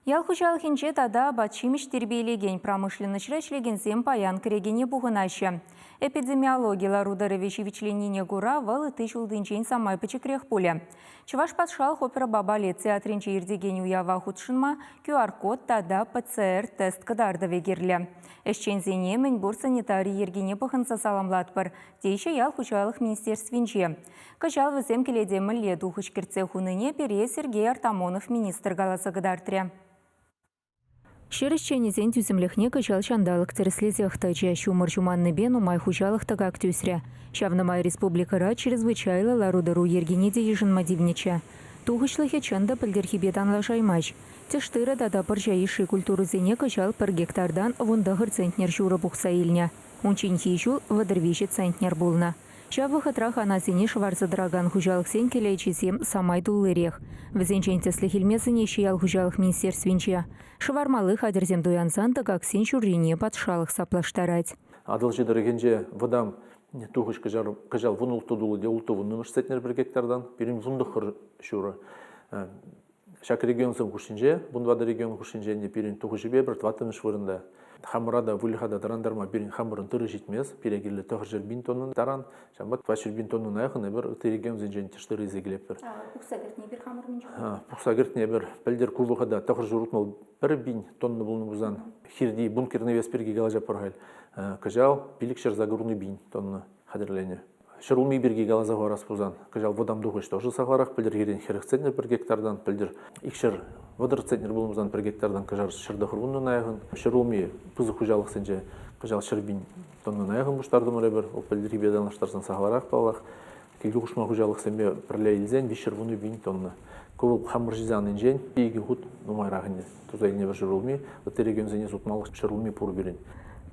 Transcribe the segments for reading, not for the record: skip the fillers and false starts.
Ял хуҫалӑхӗнче тата апат-ҫимӗҫ тирпейлекен промышленноҫра ӗҫлекенсем паян кӗрекене пухӑнаҫҫӗ. Эпидемиологи лару-тӑрӑвӗ ҫивӗчленнине кура вӑл ытти ҫултинчен самай пӗчӗкрех пулӗ. Чӑваш патшалӑх оперӑпа балет театрӗнче иртекен уява хутшӑнма QR-код тата ПЦР-тест кӑтартӑвӗ кирлӗ. Ӗҫченсене мӗнпур санитари йӗркине пӑхӑнса саламлатпӑр, теҫҫӗ ял хуҫалӑх министерствинче. Кӑҫал вӗсем кӗлете мӗнле тухӑҫ кӗртсе хунине пире Сергей Артамонов министр каласа кӑтартрӗ. Ҫӗр ӗҫченӗсен тӳсӗмлӗхне кӑҫал ҫанталӑк тӗрӗслесех тӑчӗ. Ҫумӑр ҫуманнипе нумай хуҫалӑх тӑкак тӳсрӗ. Ҫавна май республикӑра чрезвычайлӑ лару-тӑру йӗркине те йышӑнма тивнӗччӗ. Тухӑҫлӑхӗ чӑн та пӗлтӗрхипе танлашаймасть. Тӗш тырӑ тата пӑрҫа йышши культурӑсене кӑҫал пӗр гектартан 19 центнер ҫурӑ пухса илнӗ. Унчченхи ҫул 33 центнер пулнӑ. Ҫав вӑхӑтрах анасене шӑварса тӑракан хуҫалӑхсен кӗлечӗсем самай туллирех. Вӗсенчен тӗслӗх илме сӗнеҫҫӗ ял хуҫалӑх министерствинче. Шӑвармалли хатӗрсем туянсан тӑкаксен ҫуррине патшалӑх саплаштарать. Атӑлҫи тӑрӑхӗнче вӑтам тухӑҫ кӑҫал 16 тулли те улттӑ вуннӑмӗш центнер пӗр гектартан, пирӗн 19 ҫурӑ. Ҫак регионсем хушшинче, 14 регион хушшинче ӗнтӗ пирӗн тухӑҫӗпе пӗр тӑваттӑмӗш вырӑнта. Хамӑра та, выльӑха та тӑрантарма пирӗн хамӑрӑн тырӑ ҫитмест. Пире кирлӗ 900 000 тонна таран. Ҫавӑнпа 400 000 тоннӑна яхӑн эпир ытти регионсенчен тӗш тырӑ илсе килетпӗр. Пухса кӗртнӗ эпир хамӑр мӗн чухлӗ? Пухса кӗртнӗ эпир пӗлтӗр ку вӑхӑта 961 пин тонна пулнӑ пулсан хирти бункерный вес пирки калаҫатпӑр халь. Кӑҫал 581 пин тонна хатӗрленӗ. Ҫӗрулми пирки каласа хӑварас пулсан, кӑҫал вӑтам тухӑҫ тоже сахалрах, пӗлтӗрхирен 40 центнер пӗр гектартан, пӗлтӗр 230 центнер пулсан пӗр гектартан кӑҫал 190 яхӑн. Ҫӗрулми пысӑк хуҫалӑхсенче кӑҫал 100 000 тоннӑна яхӑн пуҫтартӑмӑр эпир. Вӑл пӗлтӗрхипе танлаштарсан сахалрах паллах. Килти хушма хуҫалӑхсемпе пӗрле илсен 310 пин тонна. Ку вӑл хамӑр ҫисе аннинчен икӗ хут нумайрах ӗнтӗ. Туса илнӗ пӗр ҫӗрулми, ытти регионсене сутмалӑх ҫӗрулми пур пирӗн.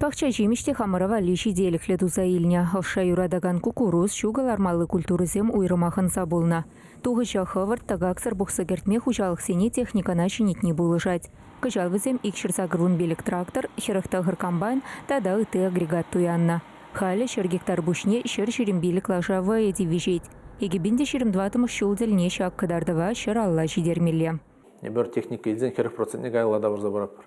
Пахча ҫимӗҫ те хамӑра валли ҫителӗклӗ туса илнӗ. Ӑшша юратакан куккурус, ҫу кӑлармалли культурӑсем уйрӑмах ӑнса пулнӑ. Тухӑҫа хӑвӑрт, тӑкаксӑр пухса кӗртме хуҫалӑхсене техникӑна ҫӗнетни пулӑшать. Кӑҫал вӗсем 285 трактор, 49 комбайн тата ытти агрегат туяннӑ. Халӗ 100 гектар пуҫне 125 лаша вӑйӗ тивӗҫет. 2024 ҫул тӗлне ҫак кӑтартӑва 150 ҫитермелле. Эпир техника илсен 40 процентне каялла тавӑрса паратпӑр.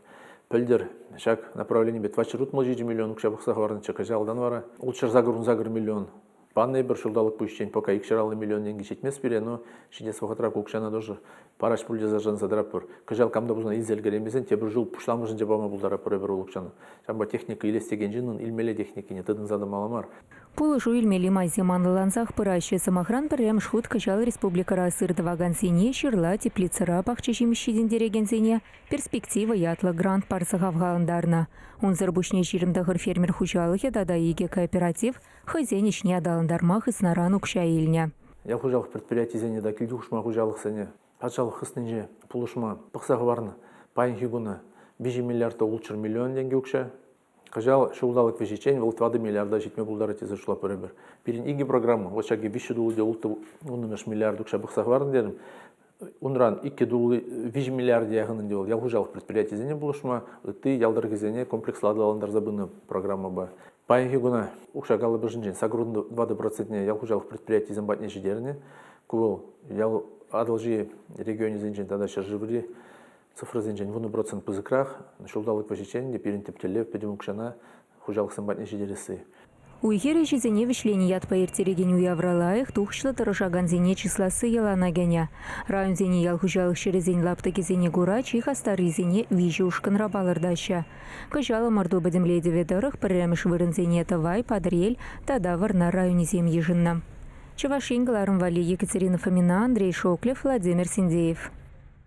Пӗлтӗр ҫак направленипе 467 миллион укҫа пӑхса хӑварнӑччӗ, кӑҫалтан вара 688 миллион панӑ эпир ҫулталӑк пуҫчен, пока 250 миллион тенкӗ ҫитмест пире, но ҫитес вӑхӑтра ку укҫана тоже параҫ пуль тесе шанса тӑратпӑр. Кӑҫал кам та пулсан илсе ӗлкӗреймесен тепӗр ҫул пуҫламӑшӗнче пама пултаратпӑр эпир ул укҫана. Ҫавӑнпа техника илес текен ҫыннӑн илмелле техникине тытӑнса тӑмалла мар. Пулӑшу илмелли майсем анлӑлансах пыраҫҫӗ. Сӑмахран, пӗрремӗш хут кӑҫал республикӑра сыр тӑвакансене, ҫырла, теплицӑра пахча ҫимӗҫ ҫитӗнтерекенсене «Перспектива» ятлӑ грант парса хавхалантарнӑ. Унсӑр пуҫне 29 фермер хуҫалӑхӗ тата икӗ кооператив хӑйсен ӗҫне аталантарма хыснаран укҫа илнӗ. Ял хуҫалӑх предприятийӗсене тата килти хушма хуҫалӑхсене патшалӑх хыснинче пулӑшма пӑхса хӑварнӑ. Паянхи куна 3 миллиард та 600 миллион тенкӗ укҫа. Кӑҫал ҫулталӑк вӗҫӗччен вӑл 4 миллиарда ҫитме пултарать тесе шутлатпӑр эпир. Пирӗн икӗ программа, вот ҫак виҫҫӗ тулли те улттӑ вуннӑмӗш миллиард укҫа пӑхса хӑварнӑ терӗм. Унран иккӗ тулли виҫӗ миллиард яхӑн ӗнтӗ вӑл ял хуҫалӑх предприятийӗсене пулӑшма, ытти ял тӑрӑхӗсене комплекслӑ аталантарса пынӑ программӑпа. Паянхи куна укҫа калӑпӑшӗнчен 84 процентне ял хуҫалӑх предприятийӗсем патне ҫитернӗ. Ку вӑл ял Атӑлҫи регионӗсенчен тата ҫӗршыври цифрӑсенчен 10% пысӑкрах. Ҫулталӑк вӗҫӗччен те пирӗн тӗп тӗллев пӗтӗм укҫана хуҫалӑхсем патне ҫитересси. Уй-хир ӗҫӗсене вӗҫленӗ ятпа ирттерекен уявра лайӑх, тухӑҫлӑ тӑрӑшакансене чысласси йӑлана кӗнӗ. Районсене ял хуҫалӑх ҫӗрӗсен лаптӑкӗсене кура чи хастаррисене виҫӗ ушкӑнра палӑртаҫҫӗ. Кӑҫал ӑмӑрту пӗтӗмлетӗвӗ тӑрӑх пӗрремӗш вырӑнсене Тӑвай, Патӑрьел тата Вӑрнар районӗсем йышӑннӑ. Чӑваш Ен кӑларӑм валли Екатерина Фомина, Андрей Шоклев, Владимир Синдеев.